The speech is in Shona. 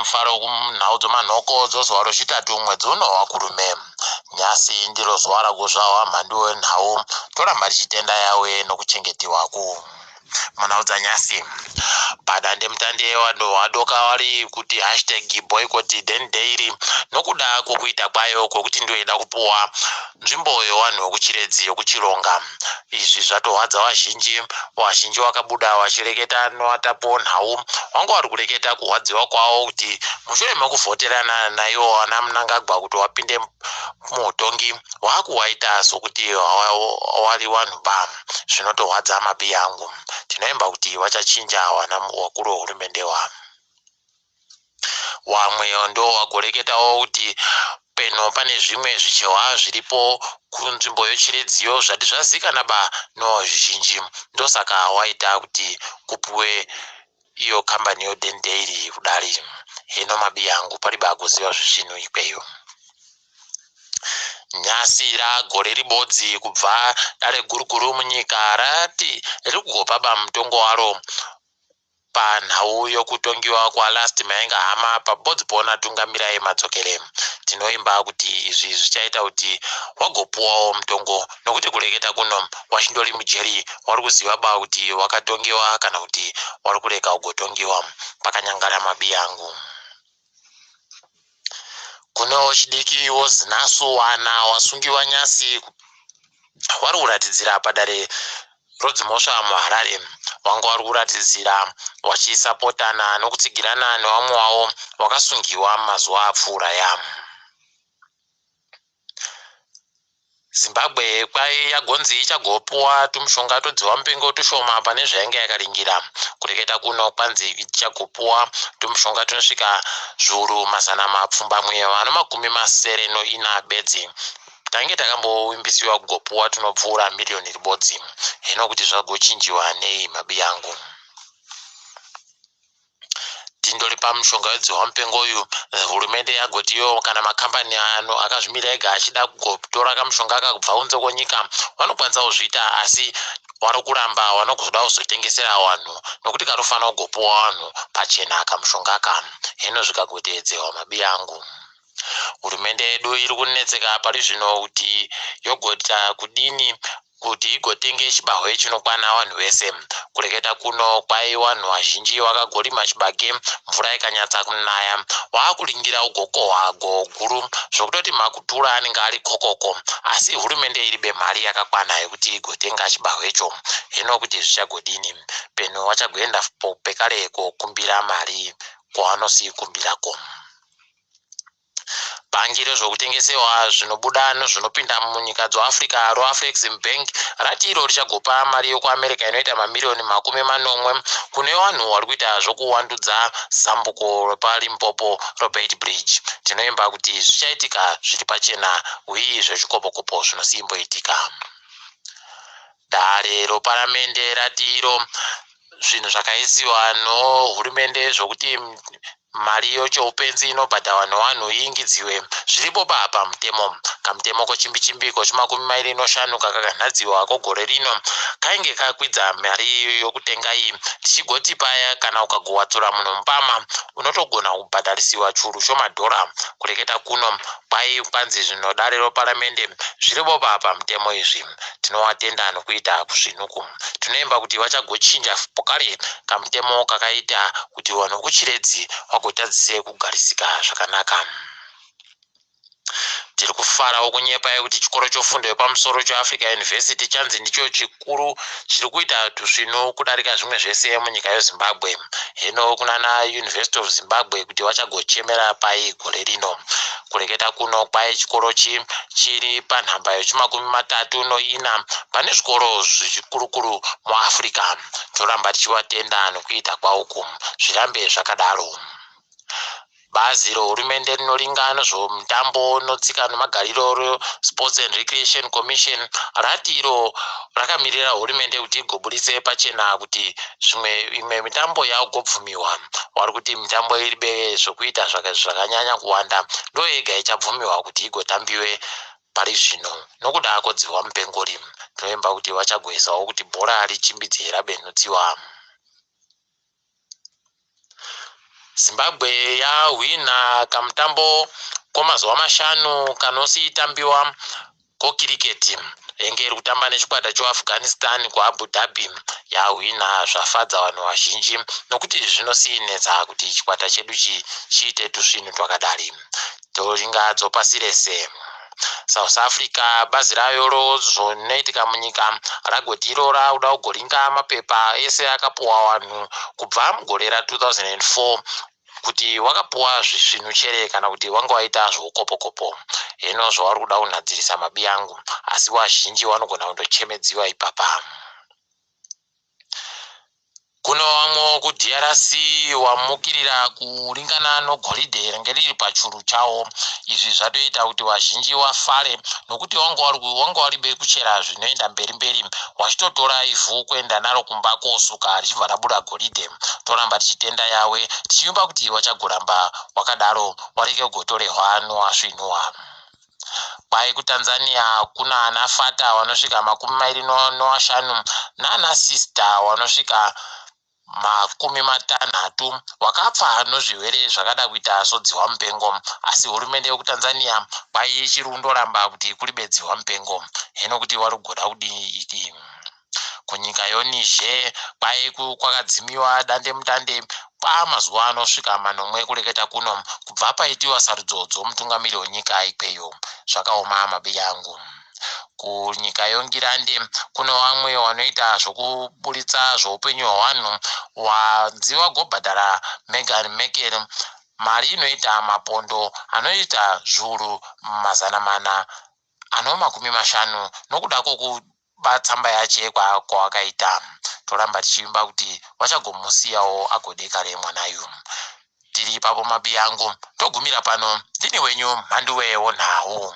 Nemufaro kunhau dzomanhoko dzozuva rochitatu mwedzi uno waKurume. Nhasi ndiro zuva ragozvahwa mhandu wenhau toramba tichitenda yawe nokuchengetiwaku. Munhau dzanyasi padandemutande vanhu vadoka vari kuti hashtag boycott Den Dairy nokuda kwokuita kwayo kwokuti ndiyo ida kupuwa nzvimbo yewanhu wekuchiredzi yokuchironga. Izvi zvatohwadza vazhinji, vazhinji vakabuda vachireketa nevatapi vonhau vanga vari kureketa kuhwadziwa kwavo kuti mushure mekuvhoterana naivo vana Mnangagwa kuti vapinde muhutongi wakuwaita sokuti wari wanhu ba. Zvinotohwadza mabiyangu. Tinoimba kuti vachachinja vana vakuru vehurumende wa. Wamwe ndowagoreketawo kuti peno pane zvimwe zvichehwa zviripo kunzvimbo yochiredziyo zvati zvazikana ba nozvizhinji ndosaka waita kuti kupuwe iyo kambani yoDendeiri kudari. Heno mabiyangu pariba agoziva zvisvinu ikweyo. Nhasi ragore ribodzi kubva dare gurukuru munyika rati riri kugopa ba mutongo waro panhau yokutongiwa kwaLast Maengahama paBodzipona Tungamirai Madzokere. Tinoimba kuti izvi zvichaita kuti wagopuwawo mutongo nokuti kureketa kuno wachindori mujeri wari kuziva ba kuti wakatongewa kana kuti wari kureka ugotongiwa. Pakanyangara mabiyangu. Kune wechidiki woZinasu wana wasungiwa nyasi wari kuratidzira padare rodzimhosva muHarare. Wanga wari kuratidzira wachisapotana nokutsigirana nevamwe wavo wakasungiwa mazuva apfuura ya. Zimbabwe kwai yagonzi ichagopuwa tumushonga todziwa mupengo tushoma pane zvainge yakaringira. Kureketa kuno kwanzi ichagopuwa tumushonga tunosvika zviuru mazana mapfumbamwe vano makumi masere noina bedzi. Tange takambovimbisiwa kugopuwa tunopfuura miriyoni ribodzi. Hino kuti zvagochinjiwa nei mabiyangu. Tindori pamushonga wedzihwa mupengo uyu, hurumende yagoti iyo kana makambani ano akazvimira ega achida kugotora kamushonga aka kubva kunze kwenyika vanokwanisa kuzviita, asi vari kuramba vanogoda kuzotengesera vanhu nokuti kanofanira kugopuwa vanhu pachena kamushonga aka. Hino zvikagoteedzewa mabiya angu. Hurumende yedu iri kunetseka pari zvino kuti yogoita kudini kuti igotenge chibahwe chinokwana vanhu vese. Kureketa kuno kwai vanhu vazhinji vakagorima chibage mvura ikanyatsa kunaya waakuringira ugokohwa goho guru zvokutoti makutura anenge ari kokoko asi hurumende iribe mari yakakwana yekuti igotenga chibahwecho. Hino kuti zvichagodini peno vachagoenda pekare kokumbira mari kwavanosiikumbirako. Bhangi rezvokutengesewa zvinobuda nezvinopinda munyika dzoAfrica roAfrexim Bank rati iro richagopa mari yokuAmerica inoita mamiriyoni 70 kune vanhu vari kuita zvokuwandudza zambuko repaLimpopo roBeitbridge. Tinoimba kuti zvichaitika zviri pachena uye zvechikopokopo zvinosimboitika. Dare roparamende rati iro zvinhu zvakaisiwa nohurumende zvokuti mari yochoupenzi inobhadharwa nevanhu iingidziwe zviripo pa pamutemo. Kamutemo kochimbichimbi kochimakumi mairi noshanu kakaganhadziwa kogore rino kainge kakwidza mari yokutenga iyi tichigoti paya kana ukagowatsura munhu mupama unotogona kubhadharisiwa churu chomadhora. Kureketa kuno kwai kwanzi zvino dare roparamende zviripo pa pamutemo izvi. Tinowatenda nokuita kuzvinuku. Tinoimba kuti vachagochinja pokare kamutemo kakaita kuti vanhu vokuChiredzi vagotadzise kugarisika zvakanaka. Tiri kufarawo kunyepa yekuti chikoro chofundo yepamusoro cheAfrica University chanzi ndicho chikuru chiri kuita tusvinu kudarika zvimwe zvese munyika yeZimbabwe. Hino kunana University of Zimbabwe kuti vachagochemera pai gore rino. Kureketa kuno kwai chikoro chi chiri panhamba yechimakumi matatu noina pane zvikoro zvikurukuru muAfrica. Toramba tichivatenda nokuita kwauku. Zvirambe zvakadaro. Bazi rehurumende rinoringa nezvemitambo notsika nemagariro reSports and Recreation Commission rati iro rakamirira hurumende kuti igoburitse pachena kuti zvimwe imwe mitambo yagobvumiwa. Vari kuti mitambo iri zvokuita zvakanyanya kuwanda ndoyega ichabvumiwa kuti igotambiwe pari zvino nokuda kodzihwa mupengori. Tinoimba kuti vachagoisawo kuti bhora richimbidze rabenudziwa. Zimbabwe yahwina kamutambo komazuva mashanu kanosiitambiwa kokiriketi. Yenge iri kutamba nechikwata choAfghanistan kuAbu Dhabi. Yahwina zvafadza vanhu vazhinji nokuti zvinosiinetsa kuti chikwata chedu chiite tusvinhu twakadari. Toringa dzopasi rese. South Africa bazi rayo rozvinoitika munyika ragoti iro rakuda kugoringa mapepa ese akapuwa vanhu kubva mugore ra2004 kuti wakapuwa zvisvinu chere kana kuti wanga waita zvoukopokopo. Hino zvavari kuda kunhadzirisa mabi angu, asi wazhinji wanogona kundochemedziwa ipapa. Kuno vamwe kuDRC wamukirira kuringana nogoridhe ringe riri pachuru chawo. Izvi zvatoita kuti vazhinji vafare nokuti wanga wari bekuchera zvinoenda mberi mberi wachitotora ivhu kuenda naro kumba kosuka richibva rabuda goridhe. Toramba tichitenda Yawe tichivimba kuti wachagoramba wakadaro wareke kugotorehwa nowasvinhuwa. Kwai kuTanzania kuna ana fata vanosvika 25 naana sista vanosvika 30 vakafa nozvirwere zvakada kuita sodzihwa mupengo. Asi hurumende yekuTanzania kwai ichiri kundoramba kuti kuri bedzihwa mupengo. Hino kuti vari kugoda kudii iki? Kunyika yoNiger kwai kwakadzimiwa dandemutande kwamazuva anosvika manomwe kureketa kuno kubva paitiwa sarudzo dzomutungamiri wenyika ikweyo. Zvakaoma mabiyangu. Kunyika yoNgirande kune vamwe vanoita zvokuburitsa zvoupenyu hwevanhu wanzi vagobhadhara Meghan Markle mari inoita mapondo anoita zviuru 450 nokuda kwokuba tsamba yache kwawakaita. Toramba tichivimba kuti vachagomusiyawo agodekare mwanayu. Tiri ipapo mabiyangu, togumira pano. Ndini wenyu Mhanduwe wonhau.